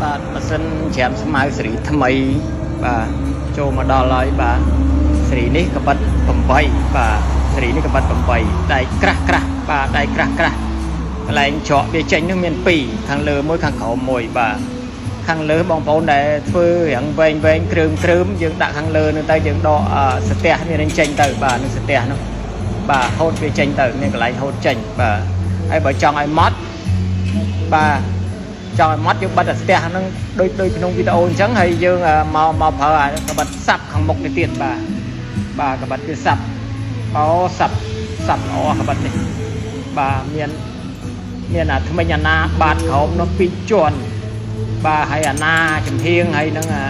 បាទម៉ាស៊ីនច្រាមស្មៅស៊េរីថ្មីបាទចូលមកដល់ហើយបាទស៊េរីនេះកបិត8បាទស៊េរីនេះកបិត8ដែកក្រាស់ក្រាស់បាទដែកក្រាស់ក្រាស់កន្លែងច្រកវាចេញនោះមាន2ខាងលើមួយខាងក្រោមមួយបាទខាងលើបងប្អូនដែលធ្វើរាងវែងវែងគ្រើមគ្រើមយើងដាក់ខាងលើនោះទៅយើងដកស្ទះវានឹងចេញទៅបាទនឹងស្ទះនោះបាទហូតវាចេញទៅមានកន្លែងហូតចេញបាទហើយបើចង់ឲ្យម៉ត់បាទ ចង់ឲ្យម៉ត់យើងបិទអាស្ទះហ្នឹងដូចដូចក្នុងវីដេអូអញ្ចឹងហើយយើងមកមកប្រើអាកបិតសាប់ខាងមុខនេះទៀតបាទបាទកបិតវាសាប់អូសាប់សាប់ល្អកបិតនេះបាទមានមានអាថ្មិញអាណាបាតក្រោមនោះពីរជាន់បាទហើយអាណាចំហៀងហើយនឹងអា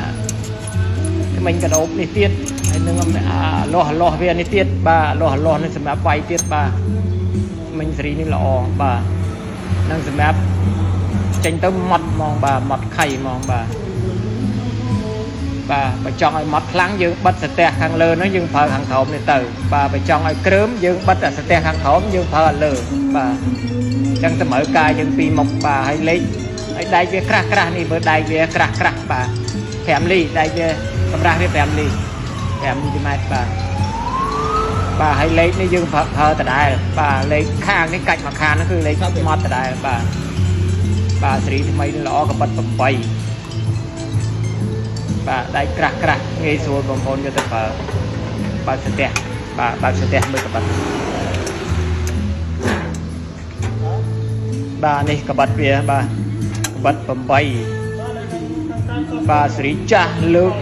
ថ្មិញកដោបនេះទៀតហើយនឹងអាលាស់លាស់វានេះទៀតបាទលាស់លាស់នេះសម្រាប់វាយទៀតបាទថ្មិញសេរីនេះល្អបាទនឹងសម្រាប់ ចេញទៅម៉ត់ហ្មងបាទម៉ត់ខៃហ្មងបាទបាទបើចង់ឲ្យម៉ត់ខ្លាំងយើងបិទស្ទះខាងលើហ្នឹងយើងប្រើខាងក្រោមនេះទៅបាទបើចង់ឲ្យគ្រើមយើងបិទអាស្ទះខាងក្រោមយើងប្រើឲ្យលើបាទអញ្ចឹងតម្រូវការយើងពីរមុខបាទហើយលេខហើយដែកវាក្រាស់ក្រាស់នេះមើលដែកវាក្រាស់ក្រាស់បាទ5លីដែកវាកម្រាស់វា5លី5មីលីម៉ែត្របាទបាទហើយលេខនេះយើងប្រើប្រើដដែលបាទលេខខាងនេះកាច់មកខាងហ្នឹងគឺលេខម៉ត់ដដែលបាទ បាទសេរីថ្មីនេះល្អកបិត8បាទដៃក្រាស់ក្រាស់ងាយស្រួលបងប្អូនយកទៅប្រើបើកស្ទះបាទបើកស្ទះមើលកបិតបាទនេះកបិតវាបាទកបិត8បាទសេរីចាស់លើក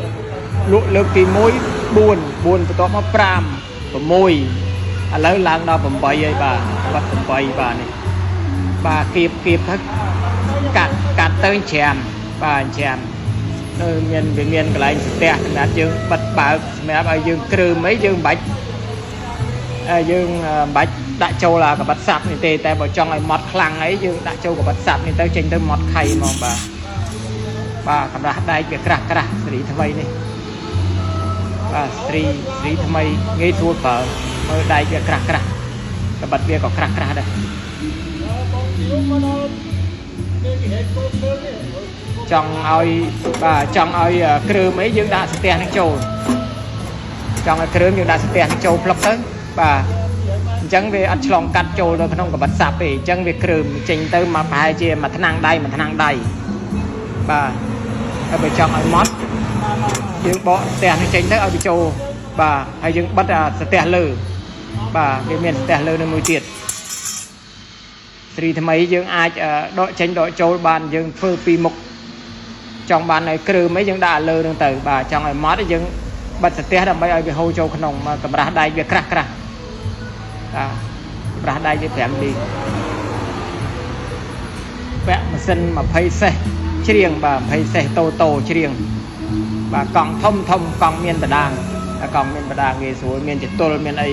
លក់លើកទី1 4 4បន្ទាប់មក5 6ឥឡូវឡើងដល់8ហើយបាទកបិត8បាទនេះបាទគៀបគៀបទៅ កាត់កាត់ទៅច្រាមបាទច្រាមនៅមានវាមានកន្លែងស្ទះសម្រាប់យើងបិទបើកសម្រាប់ឲ្យយើងគ្រើមអីយើងមិនបាច់យើងមិនបាច់ដាក់ចូលអាកបិតសាប់នេះទេតែបើចង់ឲ្យម៉ត់ខ្លាំងអីយើងដាក់ចូលកបិតសាប់នេះទៅចេញទៅម៉ត់ខៃហ្មងបាទបាទកម្រាស់ដែកវាក្រាស់ក្រាស់សេរីថ្មីនេះបាទស្រីស្រីថ្មីងាយស្រួលប្រើមើលដែកវាក្រាស់ក្រាស់កបិតវាក៏ក្រាស់ក្រាស់ដែរ បងយកមកដល់នេះគេហេតុកូនមើលនេះ ចង់ឲ្យបាទចង់ឲ្យគ្រើមអីយើងដាក់ស្ទះនឹងចូលចង់ឲ្យគ្រើមយើងដាក់ស្ទះនឹងចូលផ្លុកទៅបាទអញ្ចឹងវាអត់ឆ្លងកាត់ចូលទៅក្នុងកបិតសាប់ទេអញ្ចឹងវាគ្រើមចេញទៅមកប្រហែលជាមួយថ្នាំងដៃមួយថ្នាំងដៃបាទហើយបើចង់ឲ្យម៉ត់យើងបកស្ទះនឹងចេញទៅឲ្យវាចូលបាទហើយយើងបិទអាស្ទះលើបាទវាមានស្ទះលើនឹងមួយទៀតស្រីថ្មីយើងអាចដកចេញដកចូលបានយើងធ្វើពីមុខ ចង់បានឲ្យគ្រើមអីយើងដាក់ឲ្យលើនឹងទៅបាទចង់ឲ្យម៉ត់យើងបិទស្ទះដើម្បីឲ្យវាហូរចូលក្នុងមកកម្រាស់ដែកវាក្រាស់ក្រាស់បាទកម្រាស់ដែកវា5លីពាក់ម៉ាស៊ីន20សេះច្រៀងបាទ20សេះតូតូច្រៀងបាទកង់ធំធំកង់មានបដាងកង់មានបដាងងាយស្រួលមានចតុលមានអី